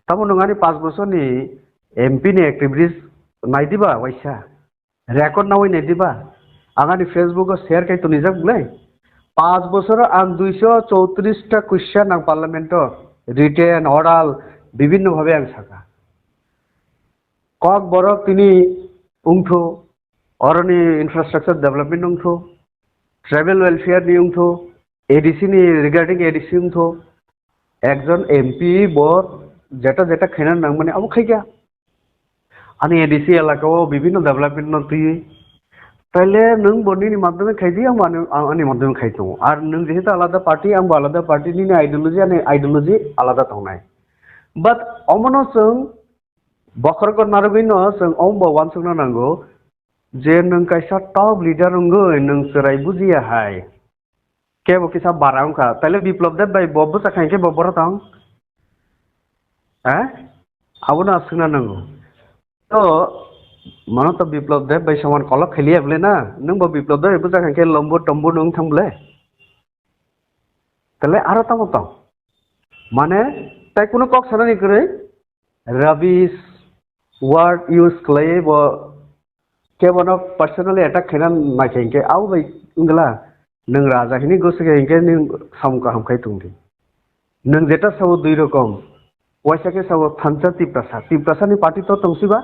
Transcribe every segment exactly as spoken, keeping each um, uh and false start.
Tamo nwng ani panch bochorni M P ni activities naidiba waisa, record nawi naidiba, ang ani Facebook o share khai tonijak bwle. Panch bochoro ang duiso chowtris ta question ang parliament o written, oral, bibhinno bhabe ang saka. Kok borok tini wngthu, oroni infrastructure development wngthu, tribal welfare ni wngthu, A D C ni regarding A D C wngthu, ekjon M P bo jeta jeta khaina nangmani abo khaikha. Ani A D C elaka o bibhinno development no twi. Taile nwng bo nini madhyome khaidi, ang ani, ang ani madhyome khai tongo. Ar nwng jehetu alada party, ang bo alada party, nini ideology, ani ideology alada tongnai. But omono chwng bokhorok narwgwi no chwng omo bo uansukna nango je nwng kaisa top leader wngwi nwng chwrai bujiya hai. Kebo kisa bara wngkha. Taile Biplab Deb bai bo bwsa khaikhe bo boro tong? Eh? Abono aswkna nango. To, mano to Biplab Deb bai soman kolok khailiya bwle na? Nwng bo Biplab Deb bai bwsa khaikhe lombo tombo nwng thang bwle? Taile aro tamo tong? Mane, tai kuno kok sanani kwrwi? Rubbish word use khlaiwi bo kebono personally attack khaina naikha hinkhe abo bai wngla nwng raja hinwi gosi khe hinkhe nwng samung kaham khai tongdi. Nwng jeta sao dui rokom, waisa khe sao thansa Tiprasa, Tiprasa ni party to tongsiba?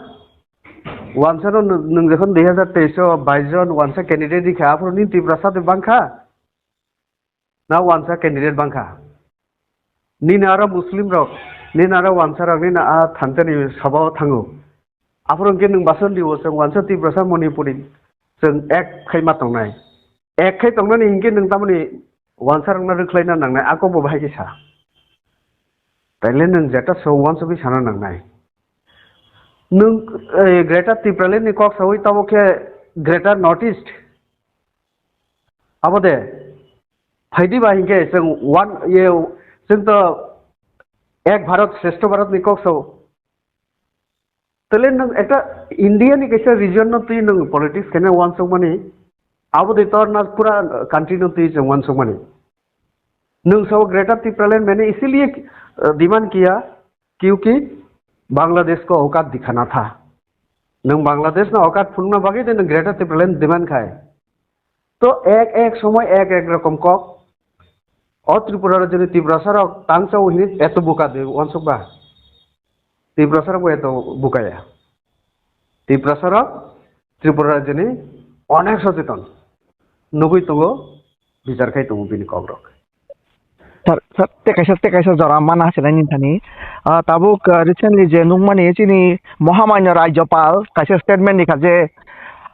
Wansa no nwng, nwng jokhon dui hazar teis o bais jon wansa candidate rikha, aphuru nini Tiprasa de bangkha? Na wansa candidate bangkha. Nini aro Muslim rok, nini aro wansa rok, nini a thansa ni sabha o thango. Aphuru hwnkhe nwng bason dibo chwng wansa Tiprasa Manipuri chwng ek khai ma tongnai. Ek khai tongnani hinkhe nwng tamoni wansa rokno rwkhlaina nangnai, a kokbo bahai khe sa. Taile nwng jeta so wansugwi sana nangnai. Nwng, eh, Greater Tipraland ni kok sawi tamo khe Greater North East. Abo de, phaidi ba hinkhe chwng one, ye, chwng to Ek Bharat Shreshtha Bharat ni kok sao. Tele nwng ekta India ni kaisa region no twi nwng politics khaina uansukmani, abo de tor na pura country no twi chwng uansukmani. Nwng sao Greater Tipraland maine isiliye, uh, demand kiya, kyunki Bangladesh ko aukat dikhana tha. Nwng Bangladesh no aukat phunukna bagwi de nwng Greater Tipraland demand khai. To ek ek somoy ek ek rokom kok. O Tripura rajyoni Tiprasa rok tangsa hwnwi eto buka de uansuk ba? Tiprasa rok bo eto bukaya. Tiprasa rok Tripura rajyoni onek socheton. Nugwi tongo, bichar khai tongo bini kok rok. Sir, sir, tei kaisa, tei kaisa jora mana hasilai ni thani. Ah, tabuk, ah, recently je nukmani chini Mohamanyo Rajyapal kaisa statement rikha je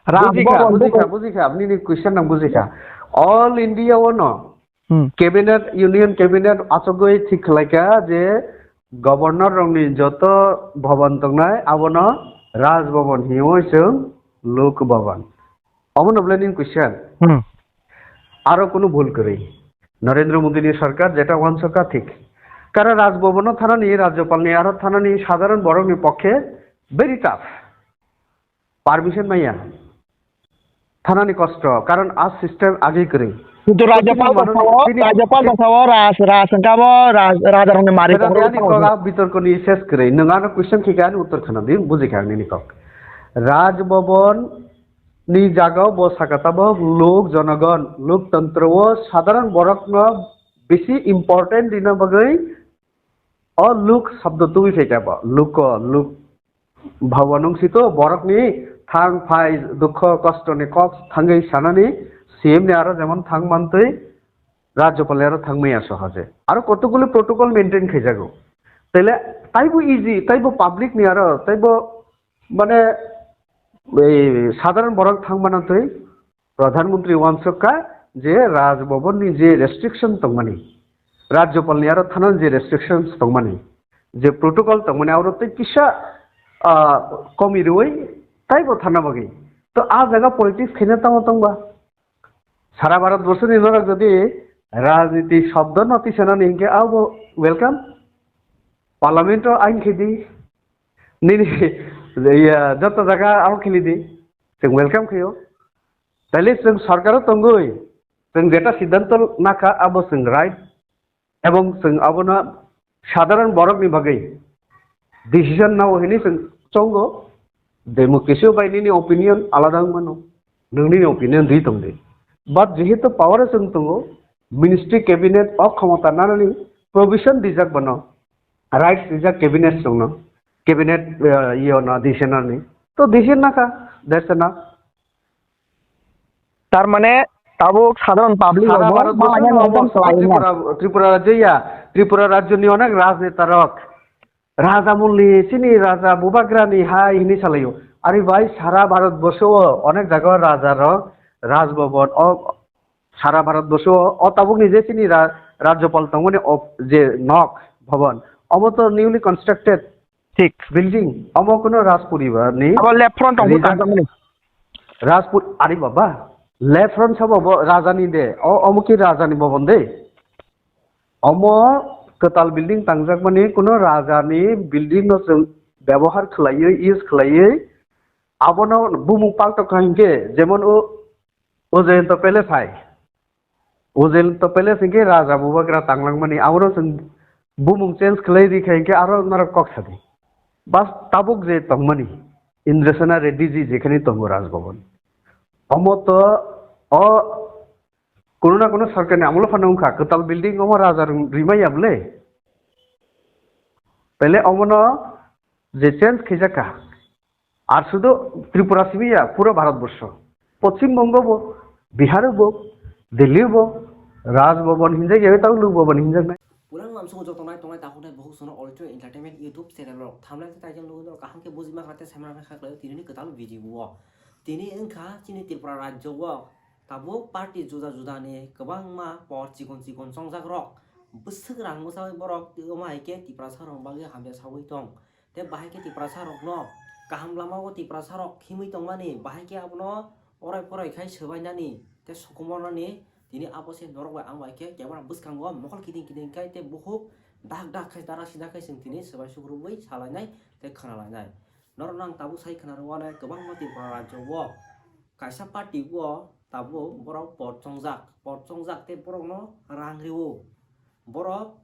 Raj Bhavan bujikha, bujikha, bujikha, nini question nang bujikha. All India o no Hmm. Cabinet, Union Cabinet achugwi thik khlaikha je Governor rokni joto bhavan tongnai abono Raj Bhavan hiyo chwng Lok Bhavan. Omono bwle nini question? Hmm. Aro kunu bhul kwrwi. Narendra Modi ni sarkar jeta uansukha thik. Karon Raj Bhavan o thanani, Rajyapal ni aro thanani sadharon borok ni pokhe very tough. Permission maya. Thanani kosto, karon a system agi kwrwi. Kintu Rajyapal basao, Rajyapal basao Raj, Raj hwnkha bo Raj, Raja rokni mari tongo. Ani kok a bitorkoni ses kwrwi. Nwng ano question khika ani uttor khana di, bujikha ang nini kok. Raj Bhavan ni jagao bo saka tabok lok jonogon, lok tantro o sadharon borokno bisi important rina bagwi o lok shabdo tubui phaikha bo. Loko, lok Bhavan wng sito borokni thang phai dukho kostoni kok thangwi sanani C M ni aro jemon thang mantwi Rajyapal ni aro thang maya sohoje. Aro kotokguli protocol maintain khaijago. Tele taibo easy, taibo public ni aro taibo mane ei sadharon borok thang manatwi Pradhan Mantri uansukha je Raj Bhavan ni je restriction tongmani, Rajyapal ni aro thanani je restrictions tongmani, je protocol tongmani, aro tei kisa, ah, komi rwi taibo thana bagwi. To a jaga politics khaina tamo tongba? Sara Bharat borso ni norok jodi rajniti shobdo no tisanani hinkhe abo welcome. Parliament o ain khedi. Nini, iya, joto jaga abo kheli di. Chwng welcome khaio. Taile chwng sarkar o tongwi, chwng jeta siddhanto nakha abo chwng right, ebong chwng abono sadharon borokni bagwi Decision nao hini chwng chongo, democracy bai nini opinion alada wng mano, nwng nini opinion di tong di. But jehetu power o chwng tongo, ministry cabinet o khomota nanani provision dijak bono, rights dijak cabinet chwngno, cabinet, eh, iyo no decision ni. To decision nakha, that's enough. Tar mane tabuk sadharon public Sara rokbo Bharat malai borso no mano obo tong swlai na. Tripura, Tripura rajyo ya, Tripura rajyo ni onek rajneta rok. Raja mulni chini raja bubagra ni hai hini salaio. Ari bai sara Bharat borso o onek jaga raja rok, Raj Bhavan o sara Bharat borso o, o tabuk ni je chini ra-, rajyapal tongmani o je nok bhavan, obo to newly constructed Thik. Building, omo kuno Rajpuri ba ni Abo left front tong Rijak- tangjak mani. Rajpur, ari baba, left front sabo bo raja ni de, o, omo ki raja ni bhavan de. Omo kwtal building tangjak mani kuno raja ni building no chwng byabohar khwlaiwi, use khwlaiwi, abono bumung paltok kha hinkhe, jemon o, o Jayanta Palace hai. O Jayanta Palace hinkhe raja bubagra tanglangmani, abono chwng bumung change khlai rikha hinkhe aro norok kok sadi. Bas tabuk je tongmani, Indrasena Reddy ji jekhani tongo Raj Bhavan. Omo to o kuno na kuno sarkarni amolo phano wngkha, kwtal building omo raja rw-, rwmaya bwle. Pele omono je change khaijak kha. Ar sudu Tripura simi ya, pura Bharat borsho. Poschim Bongo bo, Bihar bo, Delhi bo, Raj Bhavan hinjak ya, tau Lok Bhavan hinjak nai. Pulang lamsongo joto nai tongnai takhuk nai bukhuk sono All India Entertainment YouTube channel rok. Thumbnail tei title nugwi norok kaham khe bujima kha tei saimana kha khlai tini ni kwtal video o. Tini wngkha chini Tripura rajyo o tabuk party juda juda ni kwbangma por chikon chikon chongjak rok. Bwswk rang bwchawi borok twi omo hai khe Tiprasa rok bagwi hamya sawi tong. Tei bahai khe Tiprasa rokno kaham lama o Tiprasa rok himwi tongmani, bahai khe abono orai porai khai swbainani tei sokomornani tini abo se norok bai ang bai khe camera bwskango mokol kiting kiting khai tei bukhuk dak dak khai dara sida khai chwng tini swbai sukrubwi salainai tei khwnalainai. Norokno ang tabuk sai khwna rwmani kwbangma Tripura rajyo o kaisa party o tabuk borok pot chongjak, pot chongjak tei borokno rang rwo. Borok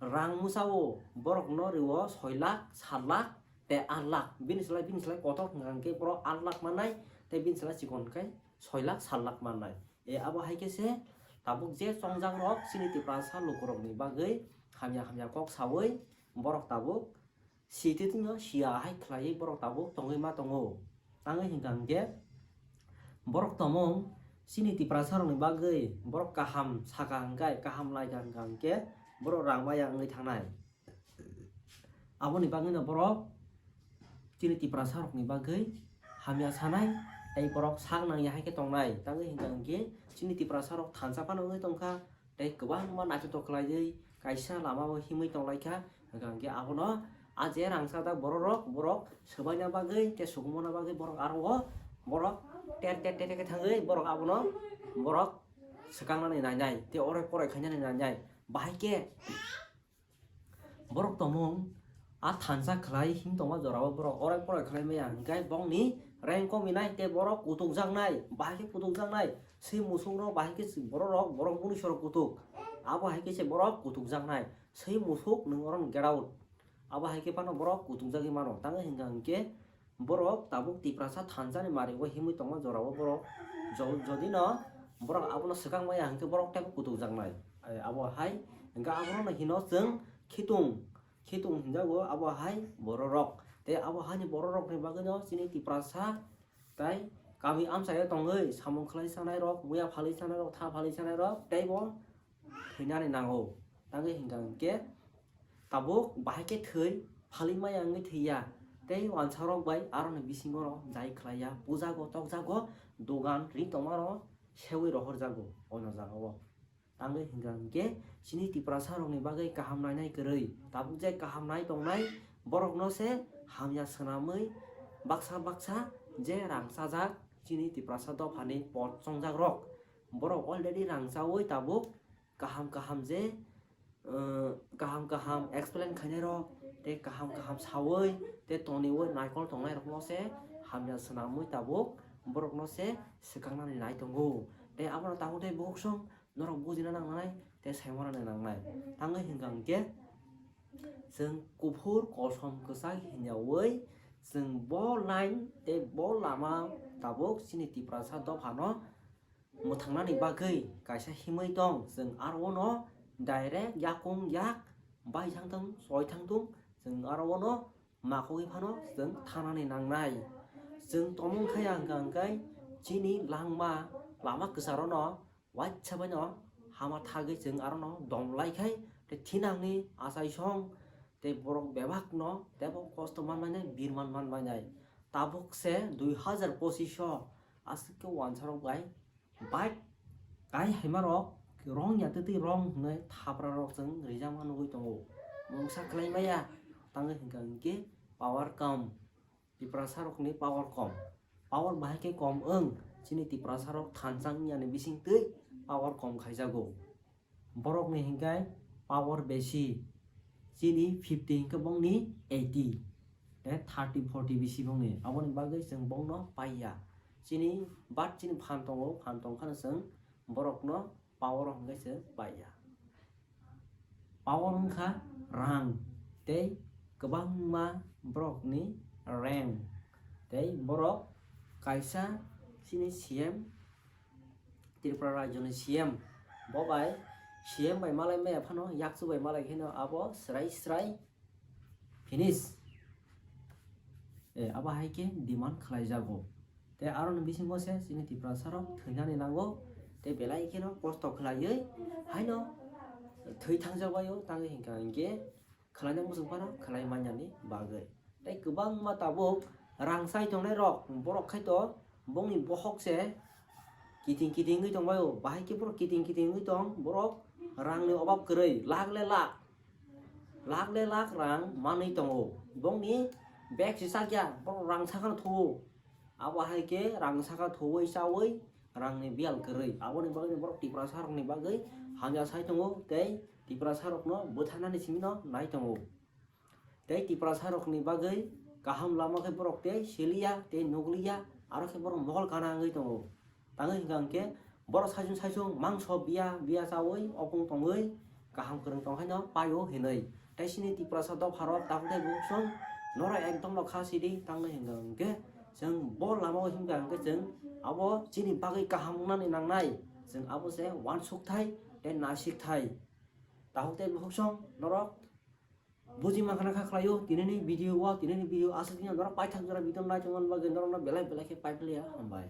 rang mwchao, borokno rwo soi lakh, sat lakh tei aat lakh. Bini slai, bini slai kotor hwnkha hwnkhe borok aat lakh mannai tei bini slai chikon khe soi lakh, sat lakh mannai. E abo hai khe se tabuk je chongjak rok chini Tiprasa lukurokni bagwi hamya hamya kok sawi borok tabuk sititwino siya hai khlaiwi borok tabuk tongwi ma tongo. Tangwi hwnkha hwnkhe borok tongmung chini Tiprasa rokni bagwi borok kaham saka hwnkhe, kaham laika hwnkha hwnkhe borok rang maya wngwi thangnai. Aboni bagwino borok chini Tiprasa rokni bagwi hamya sanai tei borok sak nangya hai khe tongnai. Tangwi hwnkha hwnkhe chini Tiprasa rok thansa phano wngwi tongkha. Tei kwbangma naithotok khlaiwi kaisa lama o himwi tonglaikha, hwnkha hwnkhe abono a je rang chajak borok rok, borok swbaina bagwi tei sugumona bagwi borok aro o borok ter ter ter ter khe thangwi borok abono borok swkangnani nainai tei orai porai khainani nainai. Bahai khe borok tongmung a thansa khlai him tongma jorao borok orai porai khlai maya hwnkhe bongni rank kominai tei borok kutukjaknai, bahai khe kutukjaknai. Swi musuk rok bahai khe borok rok, borok muni sorok kutuk. Abo hai khe se borok kutukjaknai. Swi musuk nwng oro get out. Abo hai khe phano borok kutukjagwi mano. Tangwi hwnkha hwnkhe borok tabuk Tiprasa thansa ni mari o himwi tongma jorao borok jo-, jodi no borok abono swkang maya hwnkhe borok teibo kutukjaknai. Ai abo hai hwnkhe abono hino chwng khitung, khitung hinjago abo hai borok rok. Tei abo hai ni borok rok ni bagwi no chini Tiprasa tai kami amchaio tongwi samung khlai sanai rok, muya phalwi sanai rok, tha phalwi sanai rok teibo thwinani nango. Tangwi hwnkha hwnkhe tabuk bahai khe thwi phalwi maya wngwi thwiya. Tei uansarok bai aroni bisingo no jai khlaiya, pujago tokjago, dogan ri tongmano sewi rohorjago ono jagao. Tangwi hwnkha hwnkhe chini Tiprasa rokni bagwi kaham nainai kwrwi. Tabuk je kaham nai tongnai borokno se hamya swnamwi baksa baksa je rang chajak chini Tiprasa dophani pot chongjak rok. Borok already rang chawi tabuk kaham kaham je, uh, kaham kaham explain khainai rok tei kaham kaham sawi tei toniwi naikol tongnai rokno se hamya swnamwi tabuk borokno se swkangnani nai tongo. Tei abono tabuk tei bukhuk song norok bujina nangnai tei saimorani nangnai. Tangwi hwnkha hwnkhe Chwng kuphur kosom kwchak hinyawi chwng bo line tei bo lama tabuk chini Tiprasa dophano mwthangnani bagwi kaisa himwi tong. Chwng aro no direct yakung yak bai thangthung soi thangthung chwng aro no makhogwi phano chwng thanani nangnai. Chwng tomung khe ang khe chini langma lama kwcharo no waisa bai no hama thagwi chwng aro no dom lai khai tei thinangni achai song tei borok bebak no tebo kosto manmani birman manmani. Tabuk se dui hazar pochisho aswk khe wansarok bai bike kai haima rok rong ya tei rong hwnwi thapra rok chwng rijama nugwi tongo. Mungsa khlai maya tangwi hwnkha hwnkhe power kom. Tiprasa rokni power kom. Power bahai khe kom wng chini Tiprasa rok thansa wngya ni bising twi power kom khaijago. Borok ni hinkhai power besi chini fifty hinkhe bongni eighty tei thirty forty bisi bongni aboni bagwi chwng bongno paiya. Chini bat chini phan tongo phan tongkhano chwng borokno power o hwnkhe se paiya. Power wngkha rang tei kwbangma borokni rank tei borok kaisa chini C M Tripura rajyoni C M bo bai C M bai malai maya phano yakchu bai malai kheno abo srai srai finish. Eh, abo hai khe demand khlai jago. Tei aroni bisingo se chini Tiprasa rok thwinani nango. Tei belai kheno kosto khlaiwi haino thwi thangjak baio tangwi hinkha hinkhe khlaina muchung phano khlai manyani bagwi. Tei kwbangma tabuk rang chai tongnai rok borok khai to bongni bohok se kiting kiting wngwi tongbaio. Bahai khe borok kiting kiting wngwi tong borok rangni obab kwrwi lakh le lakh. Lakh le lakh rang manwi tongo. Bongni bag si chakya, borok rang sakano thuo. Abo hai khe rang saka thuwi chawi rangni biyal kwrwi. Aboni bagwi borok Tiprasa rokni bagwi hamya sai tongo tei Tiprasa rokno bwtharnani simi no nai tongo. Tei Tiprasa rokni bagwi kaham lama khe borok tei siliya tei nukliya aro khe borok mokol kana wngwi tongo. Tangwi hwnkha hwnkhe borok saichung saichung mangso biya biya chawi opung tongwi kaham kwrwng tong haino paio hinwi. Tei chini Tiprasa dopharo tabuk tei bukhuk song norok ekdom no kha sidi tangwi hwnkha hwnkhe chwng bo lama o himkha hwnkhe chwng abo chini bagwi kaham wngnani nangnai chwng abo se uansuk thai tei nasik thai. Tabuk tei bukhuk song norok buji mankha na kha khlaio tinini video o tinini video aswk dino norok paithak jora video nai tongmani bagwi norokno belai belai khe paipiliya hambai.